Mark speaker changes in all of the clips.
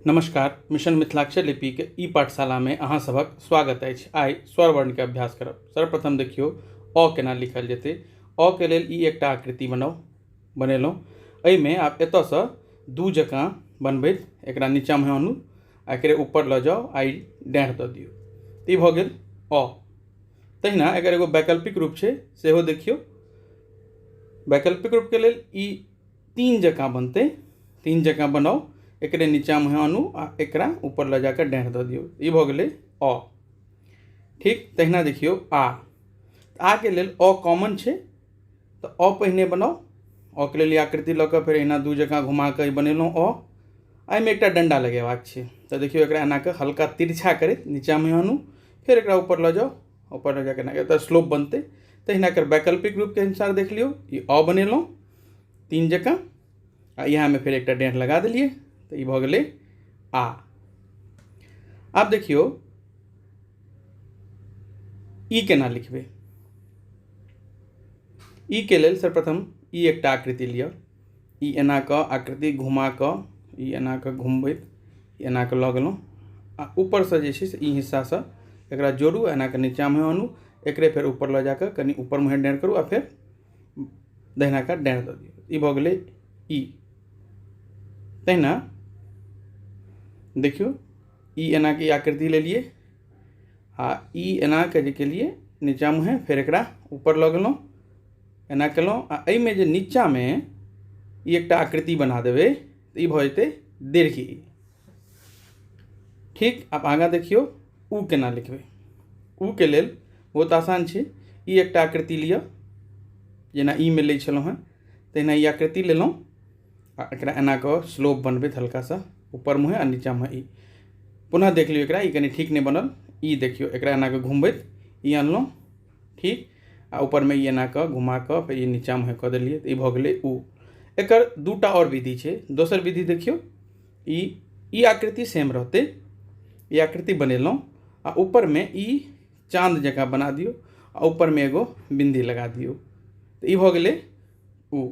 Speaker 1: नमस्कार, मिशन मिथिलाक्षर लिपि के ई पाठशाला में अहाँ सभक स्वागत अछि। आइ स्वर वर्ण के अभ्यास करब। सर्वप्रथम देखियौ अ केना लिखल जेतै। अ के लेल ई एकटा आकृति बनाउ, बनेलहुँ। एहिमे आब एतऽसँ दू जकाँ बनबैत एकरा नीचाँमे आनू आ एकरे ऊपर लऽ जाउ आ ई डाँढ़ दऽ दियौ। ई भऽ गेल अ। तहिना एकर एगो वैकल्पिक रूप छै, सेहो देखियौ। वैकल्पिक रूपके लेल ई तीन जकाँ बनतै। तीन जकाँ बनाउ, एकरे नीचाँमे आनू आ एकरा ऊपर लऽ जाकऽ डाँढ़ दऽ दियौ। ई भऽ गेलै अ। ठीक तहिना देखियौ आ। आ के लेल अ कॉमन छै तऽ अ पहिने बनाउ। अ के लेल ई आकृति लऽ कऽ फेर एहिना दू जकाँ घुमा कऽ ई बनेलहुँ अ। एहिमे एकटा डंडा लगेबाक छै तऽ देखियौ एकरा एना कऽ हल्का तिरछा करैत नीचाँमे आनू, फेर एकरा ऊपर लऽ जाउ, ऊपर लऽ जाकऽ एना कऽ एतऽ स्लोप बनतै। तहिना एकर वैकल्पिक रूपके अनुसार देख लियौ, ई अ बनेलहुँ तीन जकाँ आ इएहमे फेर एकटा डाँढ़ लगा देलियै तऽ ई भऽ गेलै आ। आब देखियौ ई केना लिखबै। ई के लेल सर्वप्रथम ई एकटा आकृति लिअ। ई एना कऽ आकृति घुमा कऽ ई एना कऽ घुमबैत एना कऽ लऽ गेलहुँ आ ऊपरसँ जे छै से ई हिस्सासँ एकरा जोड़ू, एना कऽ नीचाँमे आनू, एकरे फेर ऊपर लऽ जाकऽ कनि ऊपर मुँहे डाँढ़ करू आ फेर दहिना कऽ डाँढ़ दऽ दियौ। ई भऽ गेलै ई। तहिना देखियौ ई एना कऽ ई आकृति लेलियै आ ई एना कऽ जे केलियै नीचाँ मुँहे, फेर एकरा ऊपर लऽ गेलहुँ, एना केलहुँ आ एहिमे जे नीचाँमे ई एकटा आकृति बना देबै तऽ ई भऽ जेतै दीर्घ ई। ठीक, आब आगाँ देखियौ उ केना लिखबै। उ के लेल बहुत आसान छै। ई एकटा आकृति लिअ, जेना ई मे लै छलहुँ हेँ तहिना ई आकृति लेलहुँ आ एकरा एना कऽ स्लोप बनबैत हल्का सा ऊपर मुँहे आ नीचाँ मुँहे ई। पुनः देख लियौ एकरा, ई कनि ठीक नहि बनल। ई देखियौ एकरा एना कऽ घुमबैत ई अनलहुँ, ठीक, आ ऊपरमे ई एना कऽ घुमा कऽ फेर ई नीचाँ मुँहे कऽ देलियै तऽ ई भऽ गेलै उ। एकर दूटा आओर विधि छै। दोसर विधि देखियौ, ई ई आकृति सेम रहतै। ई आकृति बनेलहुँ आ ऊपरमे ई चाँद जकाँ बना दियौ आ ऊपरमे एगो बिन्दी लगा दियौ तऽ ई भऽ गेलै उ।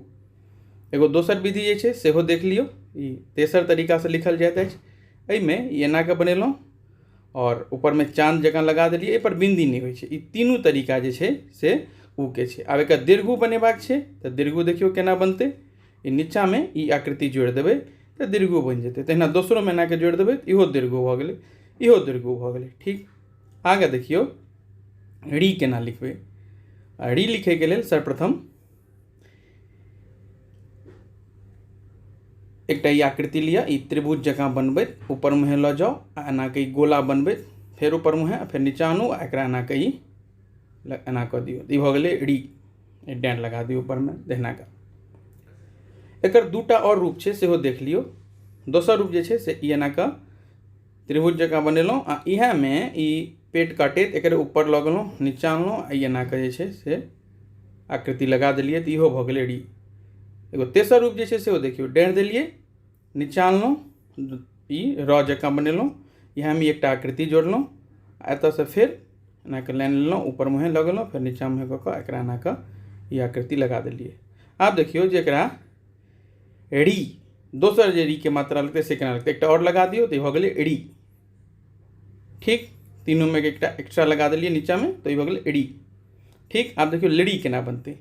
Speaker 1: एगो दोसर विधि जे छै सेहो देख लियौ। ई तेसर तरीकासँ लिखल जाइत अछि। एहिमे ई एना कऽ बनेलहुँ आओर ऊपरमे चाँद जकाँ लगा देलियै, एहिपर बिन्दी नहि होइ छै। ई तीनू तरीका जे छै से उ के छै। आब एकर दीर्घू बनेबाक छै तऽ दीर्घू देखियौ केना बनतै। ई नीचाँमे ई आकृति जोड़ि देबै तऽ दीर्घू बनि जेतै। तहिना दोसरोमे एना कऽ जोड़ि देबै तऽ इहो दीर्घू भऽ गेलै, इहो दीर्घू भऽ गेलै। ठीक, आगाँ देखियौ री केना लिखबै। आ री लिखैके लेल सर्वप्रथम एकटा ई आकृति लिअ, ई त्रिभुज जकाँ बनबैत ऊपर मुँहे लऽ जाउ आ एना कऽ ई गोला बनबैत फेर ऊपर मुँहे आ फेर नीचाँ आनू आ एकरा एना कऽ ई एना कऽ दियौ। ई भऽ गेलै री। डाँढ़ लगा दियौ ऊपरमे दहिना कऽ। एकर दूटा आओर रूप छै सेहो देख लियौ। दोसर रूप जे छै से ई एना कऽ त्रिभुज जकाँ बनेलहुँ आ इएहमे ई पेट काटैत एकर ऊपर लऽ गेलहुँ, नीचाँ अनलहुँ आ ई एना कऽ जे छै से आकृति लगा देलियै तऽ इहो भऽ गेलै री। एगो तेसर रूप जे छै सेहो देखियौ, डाँढ़ देलियै, नीचाँ अनलहुँ, ई र जकाँ बनेलहुँ, इएहमे एकटा आकृति जोड़लहुँ आ एतऽसँ फेर एना कऽ लाइन लेलहुँ, ऊपर मुँहे लऽ गेलहुँ, फेर नीचाँ मुँहे कऽ कऽ एकरा एना कऽ ई आकृति लगा देलियै। आब देखियौ जे एकरा री दोसर जे री के मात्रा लगतै से केना लगतै। एकटा आओर लगा दियौ तऽ ई भऽ गेलै री। ठीक, तीनूमे एकटा एक्स्ट्रा लगा देलियै नीचाँमे तऽ ई भऽ गेलै री। ठीक, आब देखियौ लड़ी केना बनतै।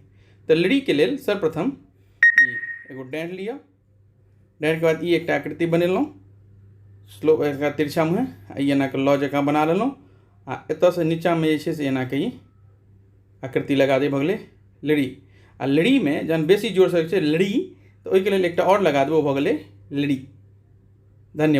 Speaker 1: तऽ लड़ीके लेल सर्वप्रथम ई एगो डाँढ़ लिअ, डाँढ़के बाद ई एकटा आकृति बनेलहुँ स्लो एकरा तिरछा मुँहे आ ई एना कऽ लऽ जकाँ बना लेलहुँ आ एतऽसँ नीचाँमे जे छै से एना कऽ ई आकृति लगा दे, भऽ गेलै लड़ी। आ लड़ीमे जहन बेसी जोरसँ छै लड़ी तऽ ओहिके लेल एकटा आओर लगा देबै, ओ भऽ गेलै लड़ी। धन्यवाद।